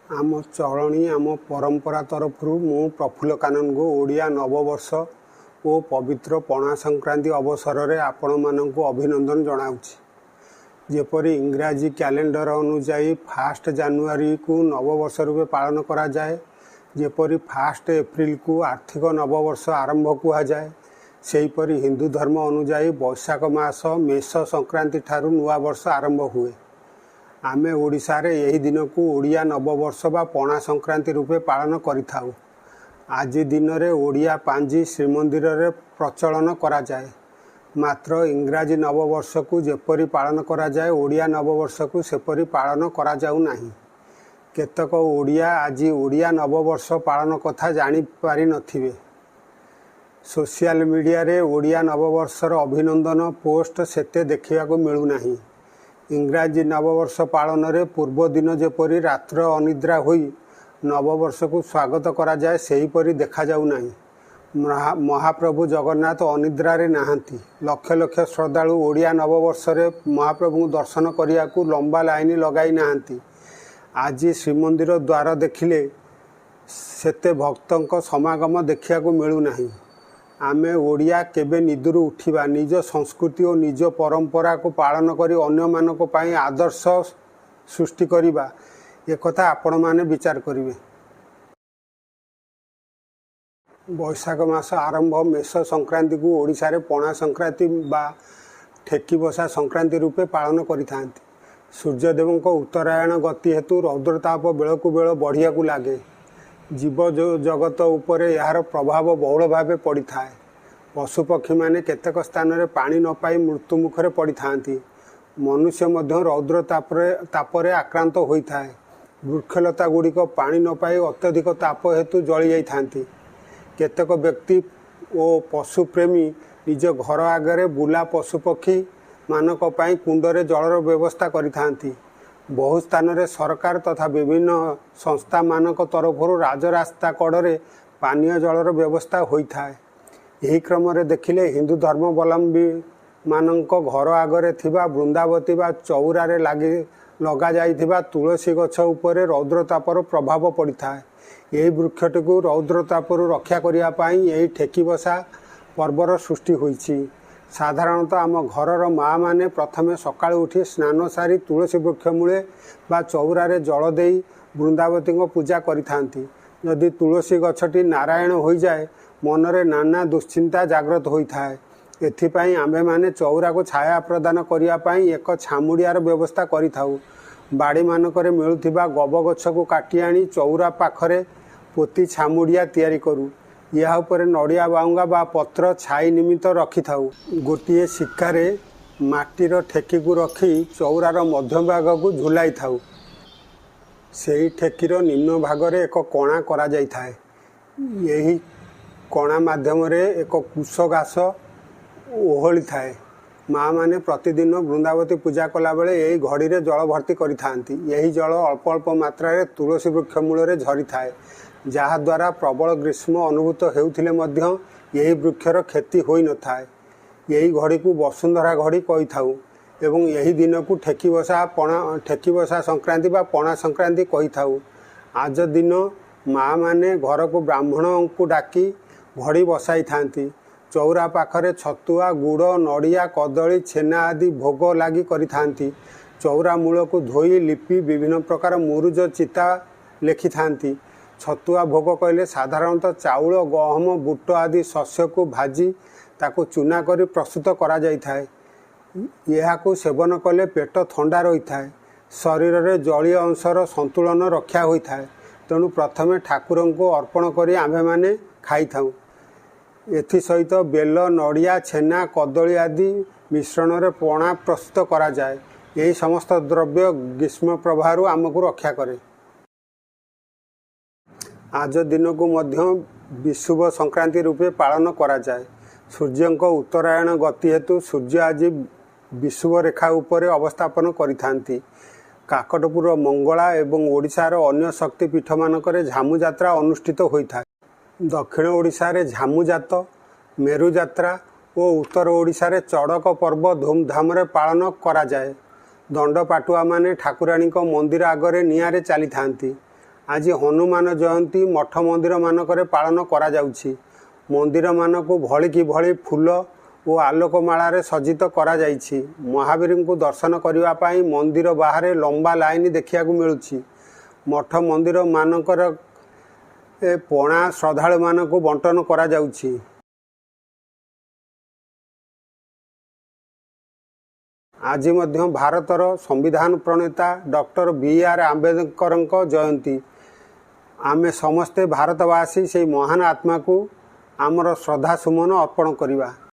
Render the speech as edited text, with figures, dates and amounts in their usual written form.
ଆମ ଚଳଣି, ଆମ ପରମ୍ପରା ତରଫରୁ ମୁଁ ପ୍ରଫୁଲ୍ଲ କାନୁନଗୋ ଓଡ଼ିଆ ନବବର୍ଷ ଓ ପବିତ୍ର ପଣା ସଂକ୍ରାନ୍ତି ଅବସରରେ ଆପଣମାନଙ୍କୁ ଅଭିନନ୍ଦନ ଜଣାଉଛି। ଯେପରି ଇଂରାଜୀ କ୍ୟାଲେଣ୍ଡର ଅନୁଯାୟୀ 1 ଜାନୁଆରୀକୁ ନବବର୍ଷ ରୂପେ ପାଳନ କରାଯାଏ, ଯେପରି 1 ଏପ୍ରିଲକୁ ଆର୍ଥିକ ନବବର୍ଷ ଆରମ୍ଭ କୁହାଯାଏ, ସେହିପରି ହିନ୍ଦୁ ଧର୍ମ ଅନୁଯାୟୀ ବୈଶାଖ ମାସ ମେଷ ସଂକ୍ରାନ୍ତି ଠାରୁ ନୂଆବର୍ଷ ଆରମ୍ଭ ହୁଏ। ଆମେ ଓଡ଼ିଶାରେ ଏହି ଦିନକୁ ଓଡ଼ିଆ ନବବର୍ଷ ବା ପଣା ସଂକ୍ରାନ୍ତି ରୂପେ ପାଳନ କରିଥାଉ। ଆଜି ଦିନରେ ଓଡ଼ିଆ ପାଞ୍ଜି ଶ୍ରୀମନ୍ଦିରରେ ପ୍ରଚଳନ କରାଯାଏ। ମାତ୍ର ଇଂରାଜୀ ନବବର୍ଷକୁ ଯେପରି ପାଳନ କରାଯାଏ, ଓଡ଼ିଆ ନବବର୍ଷକୁ ସେପରି ପାଳନ କରାଯାଉ ନାହିଁ। କେତେକ ଓଡ଼ିଆ ଆଜି ଓଡ଼ିଆ ନବବର୍ଷ ପାଳନ କଥା ଜାଣିପାରିନଥିବେ। ସୋସିଆଲ ମିଡ଼ିଆରେ ଓଡ଼ିଆ ନବବର୍ଷର ଅଭିନନ୍ଦନ ପୋଷ୍ଟ ସେତେ ଦେଖିବାକୁ ମିଳୁନାହିଁ। ଇଂରାଜୀ ନବବର୍ଷ ପାଳନରେ ପୂର୍ବଦିନ ଯେପରି ରାତ୍ର ଅନିଦ୍ରା ହୋଇ ନବବର୍ଷକୁ ସ୍ୱାଗତ କରାଯାଏ, ସେହିପରି ଦେଖାଯାଉନାହିଁ। ମହାପ୍ରଭୁ ଜଗନ୍ନାଥ ଅନିଦ୍ରାରେ ନାହାନ୍ତି। ଲକ୍ଷ ଲକ୍ଷ ଶ୍ରଦ୍ଧାଳୁ ଓଡ଼ିଆ ନବବର୍ଷରେ ମହାପ୍ରଭୁଙ୍କୁ ଦର୍ଶନ କରିବାକୁ ଲମ୍ବା ଲାଇନ ଲଗାଇ ନାହାନ୍ତି। ଆଜି ଶ୍ରୀମନ୍ଦିର ଦ୍ୱାର ଦେଖିଲେ ସେତେ ଭକ୍ତଙ୍କ ସମାଗମ ଦେଖିବାକୁ ମିଳୁନାହିଁ। ଆମେ ଓଡ଼ିଆ କେବେ ନିଦରୁ ଉଠିବା, ନିଜ ସଂସ୍କୃତି ଓ ନିଜ ପରମ୍ପରାକୁ ପାଳନ କରି ଅନ୍ୟମାନଙ୍କ ପାଇଁ ଆଦର୍ଶ ସୃଷ୍ଟି କରିବା, ଏକଥା ଆପଣମାନେ ବିଚାର କରିବେ। ବୈଶାଖ ମାସ ଆରମ୍ଭ ମେଷ ସଂକ୍ରାନ୍ତିକୁ ଓଡ଼ିଶାରେ ପଣା ସଂକ୍ରାନ୍ତି ବା ଠେକିବସା ସଂକ୍ରାନ୍ତି ରୂପେ ପାଳନ କରିଥାନ୍ତି। ସୂର୍ଯ୍ୟଦେବଙ୍କ ଉତ୍ତରାୟଣ ଗତି ହେତୁ ରୌଦ୍ରତାପ ବେଳକୁ ବେଳ ବଢ଼ିବାକୁ ଲାଗେ। ଜୀବ ଜଗତ ଉପରେ ଏହାର ପ୍ରଭାବ ବହୁଳ ଭାବେ ପଡ଼ିଥାଏ। ପଶୁପକ୍ଷୀମାନେ କେତେକ ସ୍ଥାନରେ ପାଣି ନ ପାଇ ମୃତ୍ୟୁମୁଖରେ ପଡ଼ିଥାନ୍ତି। ମନୁଷ୍ୟ ମଧ୍ୟ ରୌଦ୍ର ତାପରେ ଆକ୍ରାନ୍ତ ହୋଇଥାଏ। ବୃକ୍ଷଲତା ଗୁଡ଼ିକ ପାଣି ନ ପାଇ ଅତ୍ୟଧିକ ତାପ ହେତୁ ଜଳିଯାଇଥାନ୍ତି। କେତେକ ବ୍ୟକ୍ତି ଓ ପଶୁପ୍ରେମୀ ନିଜ ଘର ଆଗରେ ବୁଲା ପଶୁପକ୍ଷୀ ମାନଙ୍କ ପାଇଁ କୁଣ୍ଡରେ ଜଳର ବ୍ୟବସ୍ଥା କରିଥାନ୍ତି। ବହୁ ସ୍ଥାନରେ ସରକାର ତଥା ବିଭିନ୍ନ ସଂସ୍ଥାମାନଙ୍କ ତରଫରୁ ରାଜରାସ୍ତା କଡ଼ରେ ପାନୀୟ ଜଳର ବ୍ୟବସ୍ଥା ହୋଇଥାଏ। ଏହି କ୍ରମରେ ଦେଖିଲେ ହିନ୍ଦୁ ଧର୍ମାବଲମ୍ବୀମାନଙ୍କ ଘର ଆଗରେ ଥିବା ବୃନ୍ଦାବତୀ ବା ଚଉରାରେ ଲଗାଯାଇଥିବା ତୁଳସୀ ଗଛ ଉପରେ ରୌଦ୍ରତାପର ପ୍ରଭାବ ପଡ଼ିଥାଏ। ଏହି ବୃକ୍ଷଟିକୁ ରୌଦ୍ରତାପରୁ ରକ୍ଷା କରିବା ପାଇଁ ଏହି ଠେକିବସା ପର୍ବର ସୃଷ୍ଟି ହୋଇଛି। ସାଧାରଣତଃ ଆମ ଘରର ମାଆମାନେ ପ୍ରଥମେ ସକାଳୁ ଉଠି ସ୍ନାନ ସାରି ତୁଳସୀ ବୃକ୍ଷ ମୂଳେ ବା ଚଉରାରେ ଜଳ ଦେଇ ବୃନ୍ଦାବତୀଙ୍କ ପୂଜା କରିଥାନ୍ତି। ଯଦି ତୁଳସୀ ଗଛଟି ନାରାୟଣ ହୋଇଯାଏ, ମନରେ ନାନା ଦୁଶ୍ଚିନ୍ତା ଜାଗ୍ରତ ହୋଇଥାଏ। ଏଥିପାଇଁ ଆମ୍ଭେମାନେ ଚଉରାକୁ ଛାୟା ପ୍ରଦାନ କରିବା ପାଇଁ ଏକ ଛାମୁଡ଼ିଆର ବ୍ୟବସ୍ଥା କରିଥାଉ। ବାଡ଼ିମାନଙ୍କରେ ମିଳୁଥିବା ଗବ ଗଛକୁ କାଟି ଆଣି ଚଉରା ପାଖରେ ପୋତି ଛାମୁଡ଼ିଆ ତିଆରି କରୁ। ଏହା ଉପରେ ନଡ଼ିଆ ବାଉଙ୍ଗା ବା ପତ୍ର ଛାଇ ନିମିତ୍ତ ରଖିଥାଉ। ଗୋଟିଏ ଶିକାରେ ମାଟିର ଠେକିକୁ ରଖି ଚଉରାର ମଧ୍ୟଭାଗକୁ ଝୁଲାଇଥାଉ। ସେହି ଠେକିର ନିମ୍ନ ଭାଗରେ ଏକ କଣା କରାଯାଇଥାଏ। ଏହି କଣା ମାଧ୍ୟମରେ ଏକ କୁଶ ଘାସ ଓହଳିଥାଏ। ମାଆମାନେ ପ୍ରତିଦିନ ବୃନ୍ଦାବତୀ ପୂଜା କଲାବେଳେ ଏହି ଘଡ଼ିରେ ଜଳ ଭର୍ତ୍ତି କରିଥାନ୍ତି। ଏହି ଜଳ ଅଳ୍ପ ଅଳ୍ପ ମାତ୍ରାରେ ତୁଳସୀ ବୃକ୍ଷ ମୂଳରେ ଝରିଥାଏ, ଯାହାଦ୍ୱାରା ପ୍ରବଳ ଗ୍ରୀଷ୍ମ ଅନୁଭୂତ ହେଉଥିଲେ ମଧ୍ୟ ଏହି ବୃକ୍ଷର କ୍ଷତି ହୋଇନଥାଏ। ଏହି ଘଡ଼ିକୁ ବସୁନ୍ଧରା ଘଡ଼ି କହିଥାଉ ଏବଂ ଏହି ଦିନକୁ ଠେକିବସା ସଂକ୍ରାନ୍ତି ବା ପଣା ସଂକ୍ରାନ୍ତି କହିଥାଉ। ଆଜ ଦିନ ମାଆମାନେ ଘରକୁ ବ୍ରାହ୍ମଣଙ୍କୁ ଡାକି ଘଡ଼ି ବସାଇଥାନ୍ତି। ଚଉରା ପାଖରେ ଛତୁଆ, ଗୁଡ଼, ନଡ଼ିଆ, କଦଳୀ, ଛେନା ଆଦି ଭୋଗ ଲାଗି କରିଥାନ୍ତି। ଚଉରା ମୂଳକୁ ଧୋଇ ଲିପି ବିଭିନ୍ନ ପ୍ରକାର ମୁରୁଜ ଚିତା ଲେଖିଥାନ୍ତି। ଛତୁଆ ଭୋଗ କହିଲେ ସାଧାରଣତଃ ଚାଉଳ, ଗହମ, ବୁଟ ଆଦି ଶସ୍ୟକୁ ଭାଜି ତାକୁ ଚୁନା କରି ପ୍ରସ୍ତୁତ କରାଯାଇଥାଏ। ଏହାକୁ ସେବନ କଲେ ପେଟ ଥଣ୍ଡା ରହିଥାଏ, ଶରୀରରେ ଜଳୀୟ ଅଂଶର ସନ୍ତୁଳନ ରକ୍ଷା ହୋଇଥାଏ। ତେଣୁ ପ୍ରଥମେ ଠାକୁରଙ୍କୁ ଅର୍ପଣ କରି ଆମ୍ଭେମାନେ ଖାଇଥାଉ। ଏଥିସହିତ ବେଲ, ନଡ଼ିଆ, ଛେନା, କଦଳୀ ଆଦି ମିଶ୍ରଣରେ ପଣା ପ୍ରସ୍ତୁତ କରାଯାଏ। ଏହି ସମସ୍ତ ଦ୍ରବ୍ୟ ଗ୍ରୀଷ୍ମ ପ୍ରବାହରୁ ଆମକୁ ରକ୍ଷା କରେ। ଆଜ ଦିନକୁ ମଧ୍ୟ ବିଷୁବ ସଂକ୍ରାନ୍ତି ରୂପେ ପାଳନ କରାଯାଏ। ସୂର୍ଯ୍ୟଙ୍କ ଉତ୍ତରାୟଣ ଗତି ହେତୁ ସୂର୍ଯ୍ୟ ଆଜି ବିଷୁବ ରେଖା ଉପରେ ଅବସ୍ଥାପନ କରିଥାନ୍ତି। କାକଟପୁର ମଙ୍ଗଳା ଏବଂ ଓଡ଼ିଶାର ଅନ୍ୟ ଶକ୍ତି ପୀଠମାନଙ୍କରେ ଝାମୁଯାତ୍ରା ଅନୁଷ୍ଠିତ ହୋଇଥାଏ। ଦକ୍ଷିଣ ଓଡ଼ିଶାରେ ଝାମୁଯାତ, ମେରୁଯାତ୍ରା ଓ ଉତ୍ତର ଓଡ଼ିଶାରେ ଚଡ଼କ ପର୍ବ ଧୁମଧାମରେ ପାଳନ କରାଯାଏ। ଦଣ୍ଡପାଟୁଆମାନେ ଠାକୁରାଣୀଙ୍କ ମନ୍ଦିର ଆଗରେ ନିଆଁରେ ଚାଲିଥାନ୍ତି। ଆଜି ହନୁମାନ ଜୟନ୍ତୀ ମଠ ମନ୍ଦିରମାନଙ୍କରେ ପାଳନ କରାଯାଉଛି। ମନ୍ଦିରମାନଙ୍କୁ ଭଳିକି ଭଳି ଫୁଲ ଓ ଆଲୋକମାଳାରେ ସଜ୍ଜିତ କରାଯାଇଛି। ମହାବୀରଙ୍କୁ ଦର୍ଶନ କରିବା ପାଇଁ ମନ୍ଦିର ବାହାରେ ଲମ୍ବା ଲାଇନ ଦେଖିବାକୁ ମିଳୁଛି। ମଠ ମନ୍ଦିରମାନଙ୍କର ପଣା ଶ୍ରଦ୍ଧାଳୁମାନଙ୍କୁ ବଣ୍ଟନ କରାଯାଉଛି। ଆଜି ମଧ୍ୟ ଭାରତର ସମ୍ବିଧାନ ପ୍ରଣେତା ଡକ୍ଟର ବି ଆର୍ ଆମ୍ବେଦକରଙ୍କ ଜୟନ୍ତୀ। ଆମେ ସମସ୍ତେ ଭାରତବାସୀ ସେଇ ମହାନ ଆତ୍ମାକୁ ଆମର ଶ୍ରଦ୍ଧା ସୁମନ ଅର୍ପଣ କରିବା।